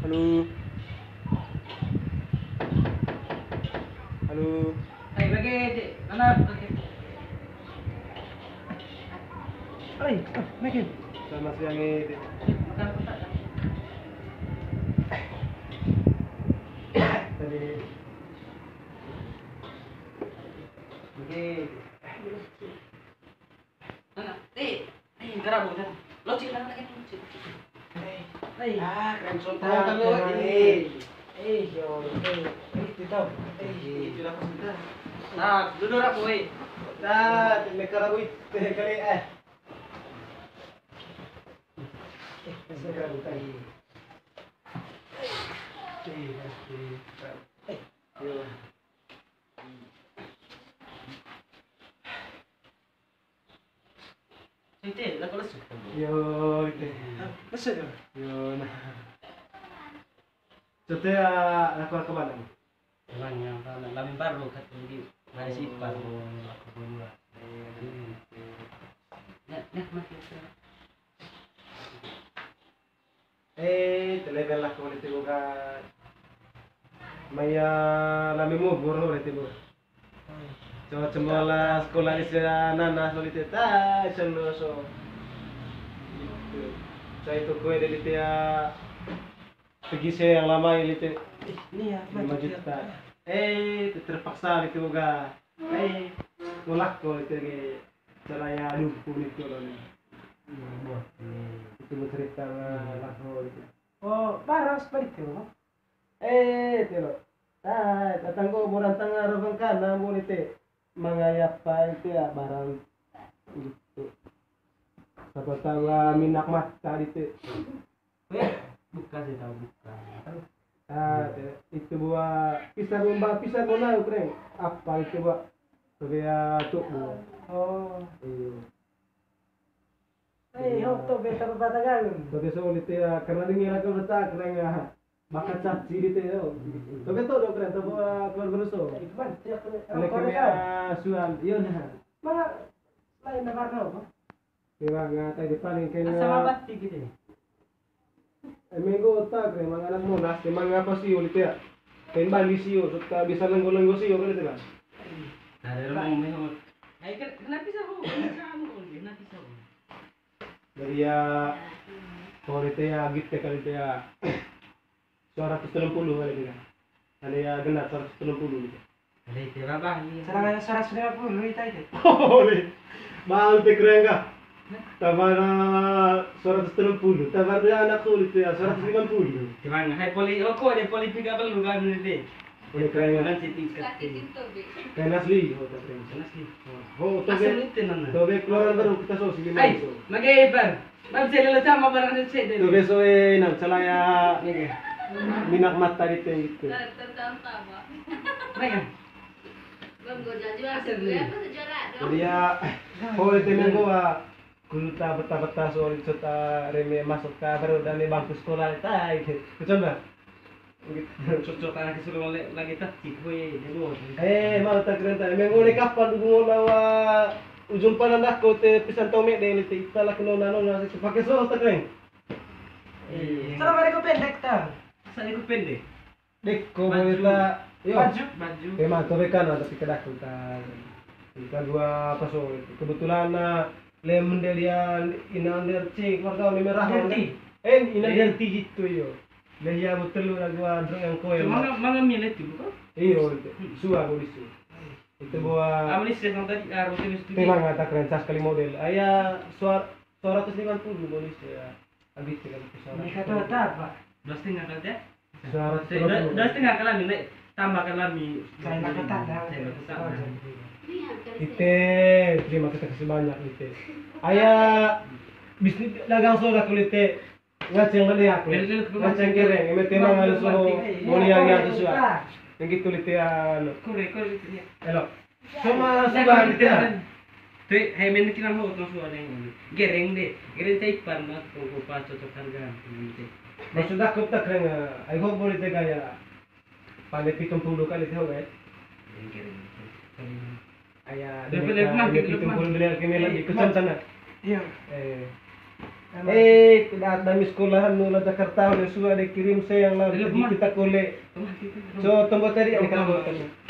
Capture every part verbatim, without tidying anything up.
Halo. Halo. Hai, bagi, Dek. Mana? Bagi. Hai, oh, bagi. Selamat siang, eh, Dek. Makan apa, Kak? Tadi. Oke. Nana, eh, eh, enggak ada, bukan. Lo cek, nana, lagi, lo cek. Eh, eh, ah, keren, soto. Tahu, tahu, eh, eh, yo, eh, eh, itu tahu. Eh, itu dah, sudah. Nah, duduk, Rabu, eh. Nah, mereka Rabu itu kali, eh. Eh, mereka Rabu tadi. Eh, eh, eh, yo. Ite, lako lesu. Yo, ite. Lesu yo. Yo, nah. Cote, ah, lako, lako mana? Emangnya apa? Lami baru kat di mana si Ipar. Oh, lako Bonua. Hmm. Nah, nah, mati. Eh, te level lah ko lite boga. Maya lami mubur lo lite boga. Coba cembola sekolah di sana, nanas lo lite ta, sendo so. Gitu. Saya itu kue dari lite ya, pergi saya yang lama ini lite. Ih, ini ya, lima juta. Eh, terpaksa lite boga. Ai, mulak ko itu ge, cara ya, aduh, kulit ko ni. Itu bercerita lah, lah, oh, itu. Oh, baras balik ke lo. Eh, itu lo. Ah, datang ko, orang tengah orang kanan, mau itu. Mangaya apa itu ya, barang itu. Siapa tahu lah, minyak mata itu. Weh, buka sih tahu buka. Ah, itu buah pisang, mbak, pisang guna, keren. Apa itu, buah? Sebagai, ah, tuh, buah. Oh. Iya. Eh, iya. Hok, tuh, beta berbata galung. Tapi so, itu ya, karena dia ngira ke betak, keren ya. Bakat caci gitu ya. Tapi tuh, dong, keren, tuh, buah, keluar berusaha. Eh, gimana? Tidak, keren. Oleh keren, kemia suan, iya, nah. Mana lain warna apa? Kira nggak tadi paling kena. Asal abad tiga deh. Eh, menggo otak deh, emang anak Monas, emang apa sih, ulit ya? Kain Bali sih, serta bisa lenggo-lenggo sih, kan itu kan? Ada rumah menggo. Ai, ken-, kenapa sih aku? Kenapa sih aku? Kenapa sih aku? Dari ya, kalau itu ya, gitu ya, kali itu ya. Dua ratus telung puluh kali dia. Ada ya genap dua ratus telung puluh gitu. Ada itu apa? Iya. Serang seratus lima puluh itu aja. Oh, boleh. Mahal teh keren kah? Tambah dua ratus telung puluh, tambah dia anak kulit ya, seratus lima puluh. Gimana? Hai poli, oh, kok ada poli tiga puluh kan ini? Boleh keren ya. Nanti tingkat. Keren asli, oh, tak keren. Keren asli. Oh, toge. Asli itu mana? Toge keluaran baru kita so sih. Hai, magai bar. Bang, saya lele sama barang saya deh. Tuh, beso, eh, nang celaya. Iya. Minyak mata di teng gitu. Ter-, tertantang, Pak. Baik, kan? Bang, gua janji, Bang, asal dulu ya, dulu. Apa sejarah dong? Jadi ya, oh, itu minggu, ah, kuta peta-peta soal cerita reme masuk ke baru dari bangku sekolah, tai, gitu. Betul, Bang? Cocok anak suruh lagi, lagi taktik, weh, dia luar. Eh, mau tak keren tak? Emang oleh kapan dulu mau bawa ujung pandang dah kau te pisan tomek deh, lite ita lah kena nona, nona, pakai sos tak keren? Iya. Salah, balik kau pendek, tang. Asal ikut pendek. Dek, kau boleh tak? Yo. Baju. Baju. Emang kau bekan ada pikir dah kau tak. Kita dua apa so? Kebetulan, nah, lem mendelia ina under cik, warga ini merah. Derti. Eh, ina derti gitu yo. Lah iya, betul lah gua drone yang koel. Cuma manga, manga milih tuh, bukan? Iyo, itu. Hmm. Suah gua di sini. Itu buah. Apa nih, sih, yang tadi, ah, roti itu. Memang ada keren sekali model. Aya suar-, dua ratus lima puluh gua di sini, ya. Habis tiga ratus orang. Ini kata apa? Dua setengah kali ya? Dua ratus lima puluh. Dua, dua setengah kali naik, tambah kali. Saya nggak kata, dah. Saya nggak kata. Oh, jadi. Ite, terima kasih banyak, ite. Aya bisnis dagang soda kulit, te. Ngaceng beli aku. Ngaceng kereng, ini tema nganu so, mulia ya tu suara. Yang gitu lite anu. Kure, kure gitu ya. Elo. Sama sudah gitu ya. Te, hai men kira ho to suara yang ini. Gereng deh, gereng taipan mah, kok pas cocok harga. Maksud aku tak kereng, ai ho boleh te gaya. Pandai pitung puluh kali te ho, eh. Gereng, gereng. Aya, daripada mereka nanti ini pitung puluh kali ke lagi, kesan sana. Iya. Eh. Eh, kita ada miss call lah, anu lah Jakarta, oleh sudah dikirim saya yang lah. Jadi kita kole. So, tombol tadi ada kalau.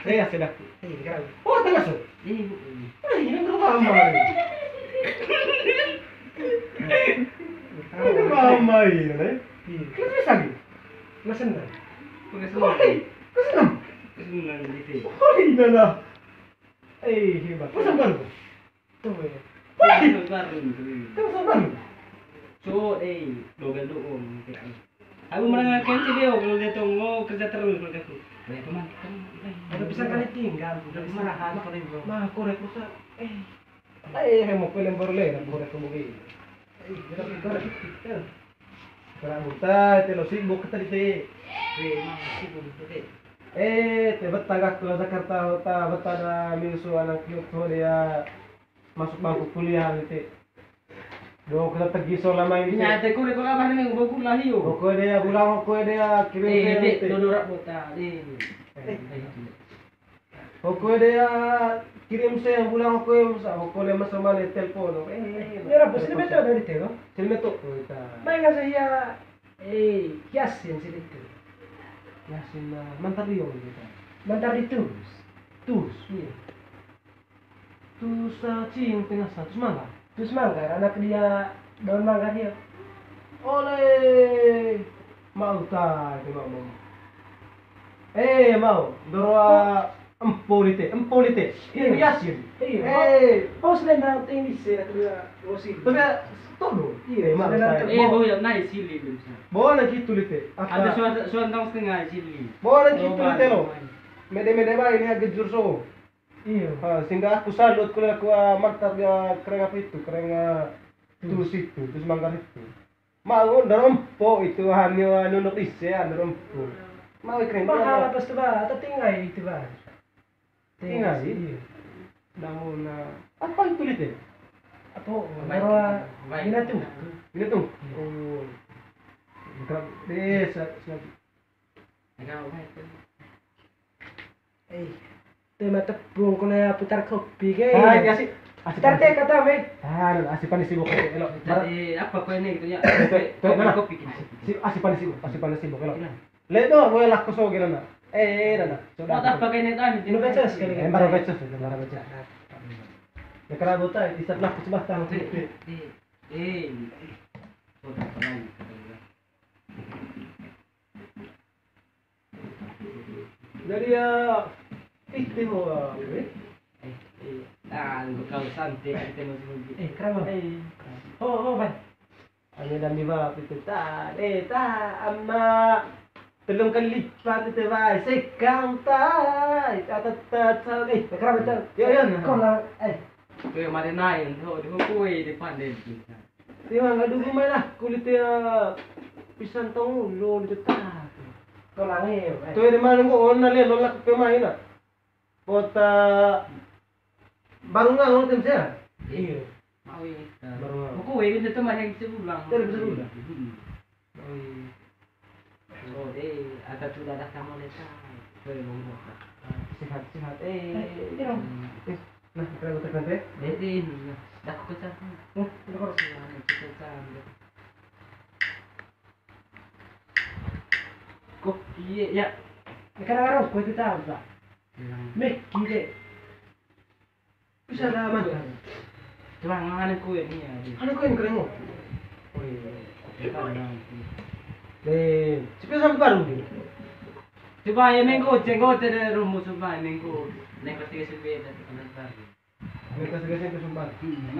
Eh, ya sudah. Eh, sekarang. Oh, tengah so. Eh, ini berapa lama ini? Ini berapa lama ini, eh? Iya. Terus bisa lagi? Mas senang. Pakai senang. Oke, mas senang. Senang gitu. Oh, iya dah. Eh, hebat. Mas senang. Tuh, ya. Wah! Tuh, tuh, tuh. So, eh, dobel doang, gitu. Aku mendengarkan sih dia, kalau dia tuh mau kerja terus, kalau aku. Banyak teman, teman, eh, ada bisa kali tinggal, udah istirahat, kalau ibu. Mah, aku repot, eh. Eh, mau film baru le, aku repot begini. Eh, kita, kita, kita. Kena buta, itu lo sibuk kita di te. Weh, emang sibuk kita te. Eh, te betah gak ke Jakarta, ta betah ada misu anak yuk tuh dia masuk bangku kuliah gitu. Do kita pergi selama ini. Nya te kure kure apa nih mau kuliah yuk. Pokoknya dia pulang, pokoknya dia kirim. Eh, saya dek, gitu. Dodo rak bota. Eh. Eh, eh. Pokoknya dia kirim saya pulang, pokoknya masa, pokoknya masa mana telepon. Eh, ya, apa sih betul dari telo? Sini betul. Oh, kita. Baik nggak saya? Eh, Yasin sih itu. Yasin, eh, mantar dia gitu. Mantar di Tus. Tus. Iya. Tus, eh, cing tengah satu mangga. Tus mangga, anak dia daun mangga dia. Oleh mau ta itu mau. Eh, mau, doroa empo lite, empo lite. Iya. Ini Yasin. Iya. Eh, pos dan nang ting di sini aku dia ngosi. Tapi tolu. Iya, mau. Eh, mau ya naik sili bisa. Bawa lagi itu lite. Ada suan, suan tong setengah sili. Bawa lagi itu lite lo. Mede-mede bae ini agak jurso. Iya. Ah, sehingga aku salut kalau aku, ah, mantar dia kereng apa itu, kereng, ah, tus itu, tus manggar itu. Mau ndorompo itu hanya nunuk ise ndorompo. Mau keren. Mahal apa sih, Bah? Atau tinggai itu, Bah? Tinggai? Iya. Namun, ah, apa itu lite? Apa? Baik. Baru, baik. Bina tuh. Bina tuh. Iya. Oh. Bukan desa, desa. Enggak, baik. Eh, tema tepung kena putar kopi ke. Ah, ya sih. Putar teh kata, weh. Ah, asi panis sibuk, elo. Tadi apa kau ini gitu ya? Tuh, tuh, mana? Kopi gini. Si, asi panis sibuk, asi panis sibuk, elo. Gimana? Le do, gue laku so gini, nah. Eh, eh, nah, nah. Sudah. Mau tak pakai ini, ah, ini. Ini baca sekali. Eh, baru baca, sudah, baru baca. Ya, kena buta, bisa laku sebatang. Eh, eh, eh. Eh. Sudah, pernah. Jadi ya, ih, timo, eh. Eh, eh. Ah, lu kau santai, kita masih mudik. Eh, kenapa? Eh. Oh, oh, Bang. Ane dan di bawah itu, ta, eh, ta, amma, telung kali lipat itu, Bang. Sekang, ta, ta, ta, ta, ta, eh. Kenapa, ta? Yo, yo, nah. Kau lah, eh. Tuh yang mana naik, tuh, tuh, kue depan deh. Tiwang aduh, gumai lah, kulit ya pisan tong ulo di tetap. Tolang, eh. Tuh, di mana mau ona le, lolak ke main lah. Kota baru nggak, tim saya? Iya. Mau ini. Baru nggak. Mau kue, itu tuh masih bisa pulang. Tidak bisa pulang. Hmm. Oh, iya. Oh, eh, ada tuh dadah kamu, Neta. Tuh, yang ngomong. Sehat, sehat. Eh, eh, iya dong. Eh, nah, kita ikut nanti. Eh, eh, nah. Dah, aku kecap. Eh, kita harus. Nah, kita kecap. Kok iya, ya? Sekarang harus kue kita, Pak. Iya. Mik, gile. Bisa ada aman. Tulang, anu kue ini ya. Anu kue ini keren, oh. Oh, iya. Kopi kan, nah. Eh, sepi sampai baru nih. Coba ya, minggu, cenggo, ada rumus, coba minggu. Neng pasti ke sepi, ada tekan baru. Neng pasti ke sepi, sumpah. Hmm.